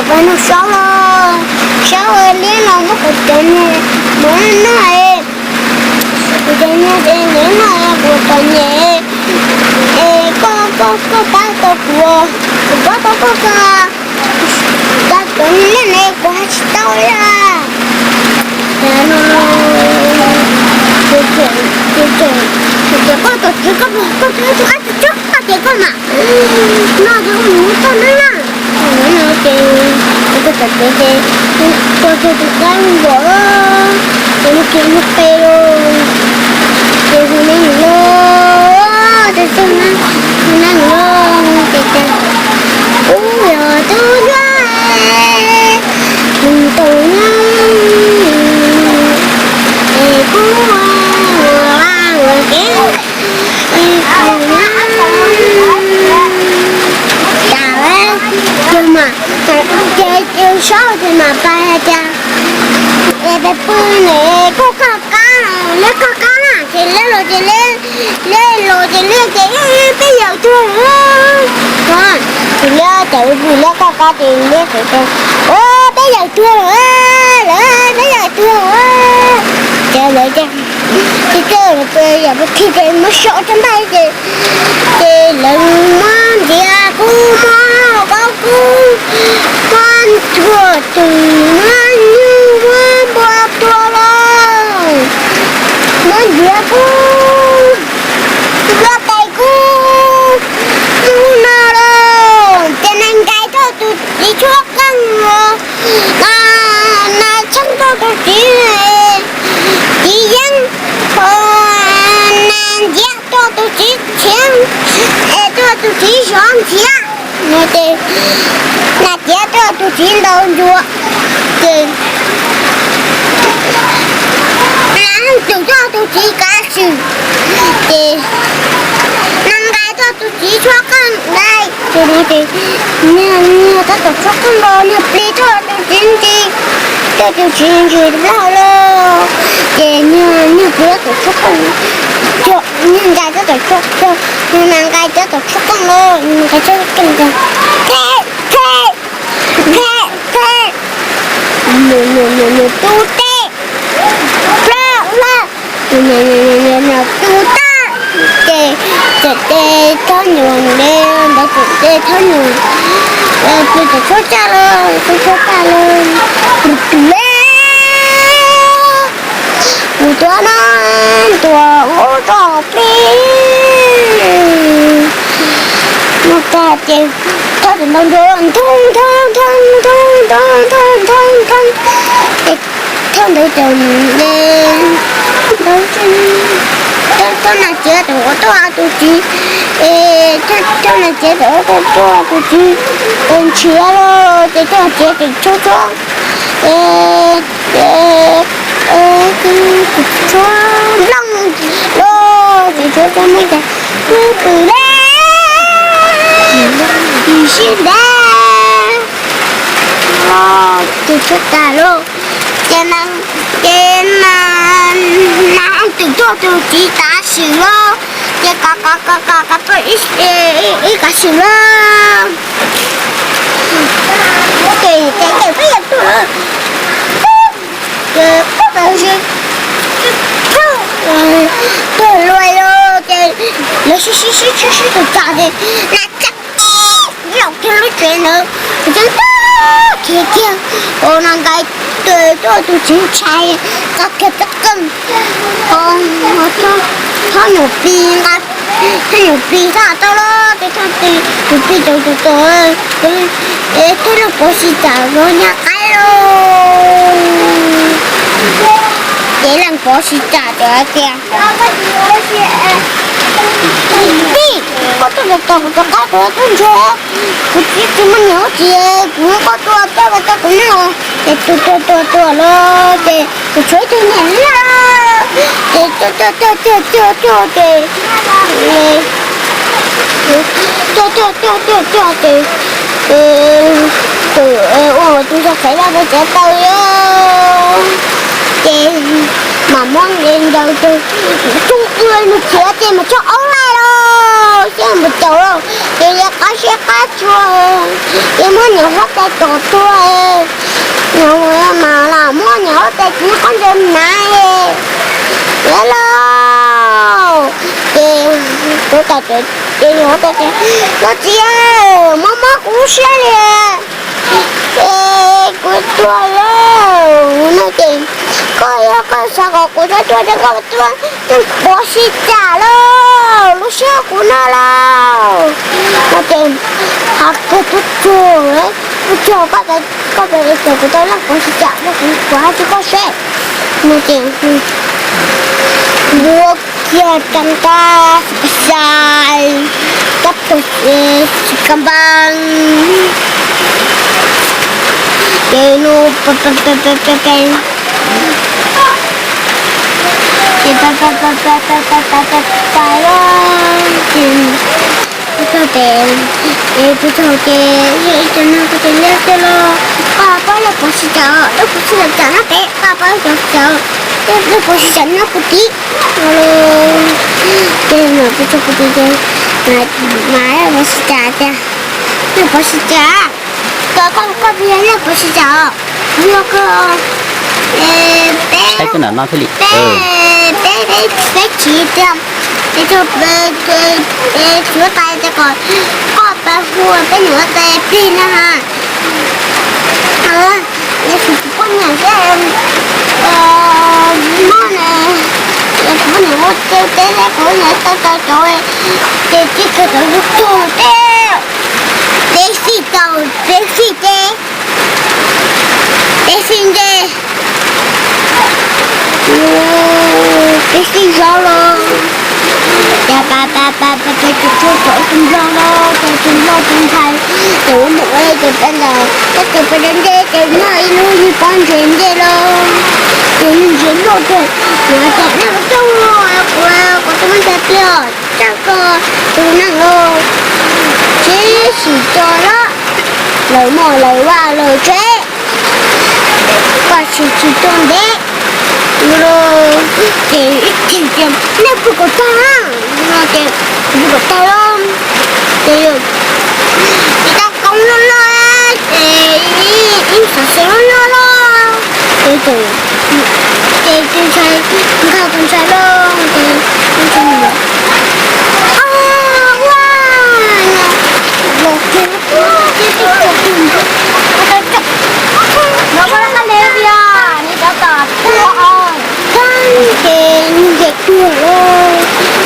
Ua no saub los, saub ua liab no muab kuv cov niag, muab no es, kuv cov niag es liab no kuv cov niag es koj, koj, koj pab tau kuv, kuv pab tau koj, koj, koj cov niag liab ne kuv hais tsis tau li. Ces no, ces, ces, ces, ces koj tus txiv, koj, koj tus txiv, koj tus txiv, koj tus txiv, koj mas no ces koj mus txog na. No ces, ces koj tus txiv ces, koj tus txiv qab npaum, ces nws kiag nws qe los, ces hu neeg los, ces hu neeg los, ces tias, kuv yog tub ntsuag, tus ntsuag, es kuv ua, ua, ua kev, es kuv ua, cas, ces mas, ces, ces saub ces mas pais hais tias, es peb pw ne, koj koj qab, liab koj qab na, ces liab los ces liab, liab los ces liab ces peb yawm tuag lawm. Ces liab ces pw liab koj qab ces liab ces, ua peb yawm tuag lawm, lawm peb yawm tuag lawm. Ces lawv ces, ces, ces, ces yawm tuag ces muab so rau npaj ces, ces lawv muab ntxiav kub, muab qaub kub, muab ntxuag twm, muab nyuj, muab npua tua los, muab ntxiav kub, muab tais kub, muab no los ces nas nkais rau tus txiv tshuab qeej los, nas tsheej rau tus txiv txiv yeeb, nas ntxiav rau tus txiv txhiav, es rau tus txiv zov ntxiav. No ces nas txiav rau tus txiv ntaus nruas, ces nas twm rau tus txiv kav swm, ces nas nkais rau tus txiv tshuab qeej nqaij. Ces no ces niag, niag tab tom tshuab qeej los niag plig rau tus txiv ntsis, rau tus txiv ntsis plaub hau los, ces niag, niag plig tab tom tshuab qeej, niag nkais tab tom tshuab, niag nas nkais tab tom tshuab qeej los, nas nkais tshuab qeej tias, Them, them, them, them, nws, nws, nws, nws tu tej, plab, plab, nws, nws, nws, nws tu tag, ces txawm ces thob nyuam le ntawd, txawm ces thob nyuam pw txawm tshuab tag los, tshuab tag los, tus le mus tuav no, tuav ub rau plig, mus tag ces thob txawm ntaus nruas, nthoo, nthoo, nthoo, nthoo, nthoo, nthoo, nthoo, nthoo, nthoo, ces thob ntawd txawm le, thob nas txiav txawm ua tuaj tus txiv, es thob nas txiav txawm ua tuaj tus txiv, es nrhiav los ces thob nas txiav txawm tshuab tshuab, es, es, tshuab nplooj los ces tshuab tshuab nplooj ces, pw pw le, sib ntev los ces tshuab tag lauj. Ces, ces nas twm tuaj tus txiv tav sim los, ces kov kov kov kov kov tuaj ib kav sim los, ces, ces peb yawm tuag, ces peb tau si tuag luaj los ces lawv sib sib sib sib sib tus tsam ces nas tsa zaum kiag lub tsev ntawd, ces khiav kiag, ua nas nkais tuaj tus txiv ntshai, txaj kiag txaj qeej, thob nyuam plig nqa, thob nyuam plig txaj tau los ces thob nyuam plig tau tus tod, es tej leej pov sib tsam los nyab qaib los, ces leej pov sib tsam ces hais tias, Tij, koj tuaj txog tau kuv cov qaib, kuv tuaj ntsuag, kuv txiv tsis muaj niam muaj txiv, kuv muab koj tua coj los rau kuv noj. Ces tuag tuag tuag tuag los ces kuv tshuav ib tug niam loj, ces tuag tuag tuag tuag tuag ces, tuag tuag tuag tuag tuag ces, txawm ua tus zog txhais laj rau tsev taw, ces mam muab nqe ncaws ces tug ua nws khiav ces mas tso aub laij los xyab npus caus los ces yog Qab siab qab tsuag, ces muab niam huab tais tom tuag, niam mas lam muab niam huab tais txiv nyob qab ntsej hnav lauj. Ces kuv tais, ces niam huab tais tias, koj txiv, mob mob kuv lub siab li, es kuv tuag lawm no ces koj yog koj xav kom kuv txhob tuag ces koj tuag, pov sib cam lauj, lub siab kuv no lauj. No ces ho kawg tub tsuag, tub tsuag, koj pes, koj pes ces kuv tau leej pov sib cam no kuv, kuv hais rau koj seb. No ces npua kiag rab ntaj xais, kab tug xi ka npab, ces nws pes, ces pes pes pes pes pes, ces pes pes pes pes pes pes pes pes pes, ces pes pes, ces pes tug ces ib co neeg kuj tias, liab tiag lauj, koj pab leej pov sib cam, leej pov sib cam cam nyob pem, koj pab leej pov sib cam, leej pov sib cam nyob puag tid no lauj. Ces mas pes tug puag tid ces mas leej pov sib cam tias, leej pov sib cam, koj, koj, koj puas yog leej pov sib cam? Yog koj, peb, peb, peb, peb tsis tiag, peb tsis, peb tsis huab tais tias kom koj pab hu peb niam huab tais plig na ha. Yog tsis poj niam thiab mob ne, yog tsis poj niam ua teb teb kuv niam tau tau cov ces tsis kawg tau tug tug teb, peb fij tau, peb fij teb, peb fij ntej, peb fij zaub los. Ces pab pab pab pab peb tus tub cov tus nplog los, ces tus nplog tus ntxhais, ces ua mus ua ces peb ntawd, ces peb ntawd ntej ces muaj ib lub yig pob ntses ntej los, ces yig ntses loj ces, ces nej ua tsaug, kuv, kuv tus me ntxhais tias, tsaug koj tus neeg los, tsis sim co los, lawv muaj lawv vaj lawv tsev, koj tsis tsis tuaj ntev. Ces ib chim ces nej pw kom tag no ces pw kom tag los, ces tsis tau koob loj loj, ces ib xyov xyov loj loj los, ces tus, ces tus ntxhais, nkag tus ntxhais los ces tus ntxhais, ua, los kiag, no koj le li os, nws cov tom tuag os. Ces nws ces tuag lawm,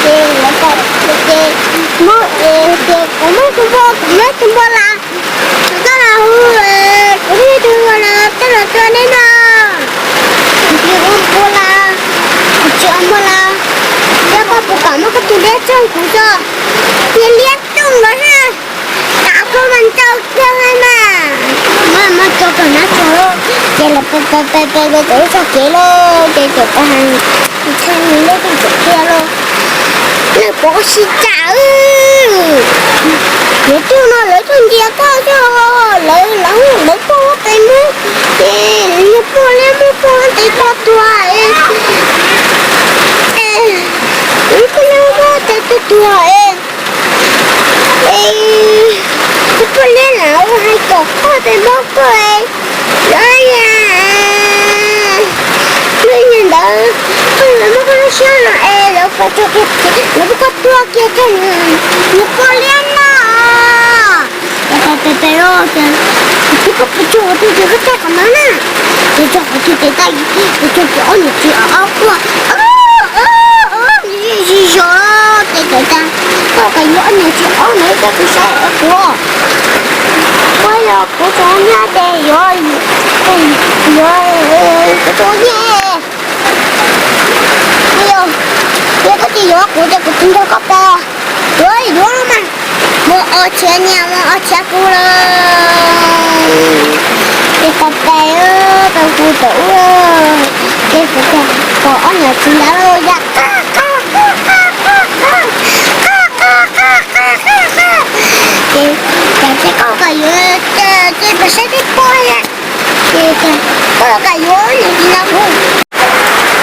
ces lawv kom ces muab, ces kuv muab tus npua, kuv muab tus npua las, kuv coj los hu, kuv thiaj tus npua las coj los tua neb no. Kuv tsis ua npua las, kuv tsis ua npua las, yog koj puas kam muab koj tus liab coj kuv tso, ces liab coj los ha. Tav koj mas ntau kawg mas, mas mas tso kawg nab tso, ces lawv pes pes pes pes pes tau ib txoj kev lauj, ces txawm pes heev, txhaj nws lub txoj kev kiag lauj. Lawv pov sib cam, lawv tuaj no lawv tuaj ntsia koj xwb, lawv lawv lawv pog pes mub, ces yog pog liab muab pog tes tog tuag, koj liab muab pog tes tog tuag. Es tus poj liab lam hais kom koj tes mob koj, lawv yog, lawv yog ntawd, lawv muab koj lub siab no es lawv, lawv muab koj tua kiag rau nws poj liab no. Pes pes pes los ces, tus koj pes tsuag tus ces koj txaj qhov no na, ces txog qhov twg ces txaj, ces txog ces ob niam txiv ob quaj, nws zis zog ces txawm tias, koj kom yuav ob niam txiv ob no coj kuv saib kuv, kuv yog kuv tus nyab ces yuav, yuav kuv tus nyab, yog koj tsis yuav kuv ces kuv tsis nrog koj pais. Yuav yuav mas, mus ua txhiab nyiaj mus ua txhiab kub los. Ces pais pais, pais hu tom ub, ces kuv kom ob niam txiv ntawd los ya qab qab qab qab qab qab qab qab qab qab qab. Ces, ces koj kom yuav, ces peb saib twb pom, ces koj kom yuav ob niam txiv ntawd kuv,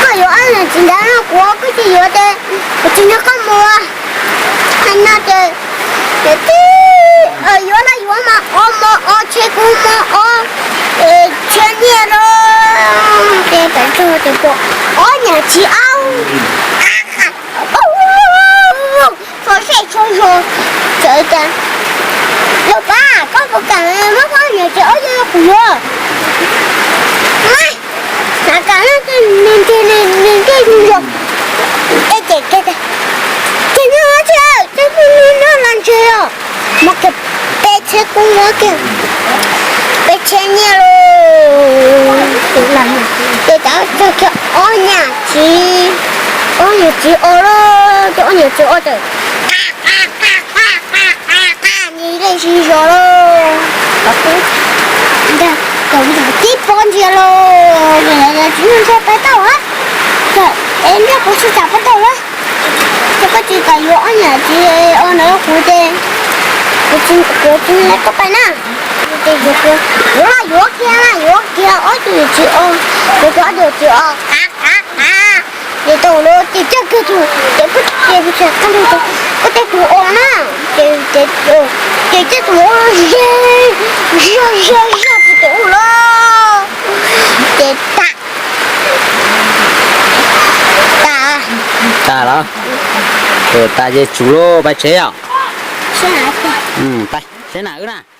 koj yuav ob niam txiv ntawd no kuv, koj tsis yuav ces kuv tsis nrog koj mus. Hais no ces, ces twb Ob, tsheb nyiaj no, ces peb txog ces pom ob niam txiv aub. Txog sej txog zos, txawm tias, Lauj Pab, koj puas kam muab ob niam txiv aub coj kuv yuav? Xav kam na, nws ntshe nws ntshe nws zoo. Ej, ces kiag tias, Ces nyob tsis, ces nyob los ntshe os. Muab kiag peb txhiab kub muab kiag, peb txhiab nyiaj lauj. Ces txawm txog kiag ob niam txiv, ob niam txiv aub lauj, ces ob niam txiv aub txawm qa qa qa qa qa qa qa nti dej sib zos lauj. Tib pob ntsia lauj, tsis ntshai pab tau a. Es nrog kuv sib tham pab tau lauj. Ces koj tsis kam yuav ob niam txiv aub no rau kuv ces kuv tsis, kuv tsis nrog koj pais na. Ces yuav, yuav kiag na, yuav kiag ob tug niam txiv aub, yuav kiag ob tug niam txiv aub qa qa qa. Ces tau lawm ces coj kiag tus, ces pub ces pub txog qab ntug ces koj tej tus aub na, ces, ces, ces coj tus aub ze, ze ze ze tus tus aub lauj. Ces tas, tas, tas los? Tas ces tsum lauj, pais tsev os. Pais tsev na wb na.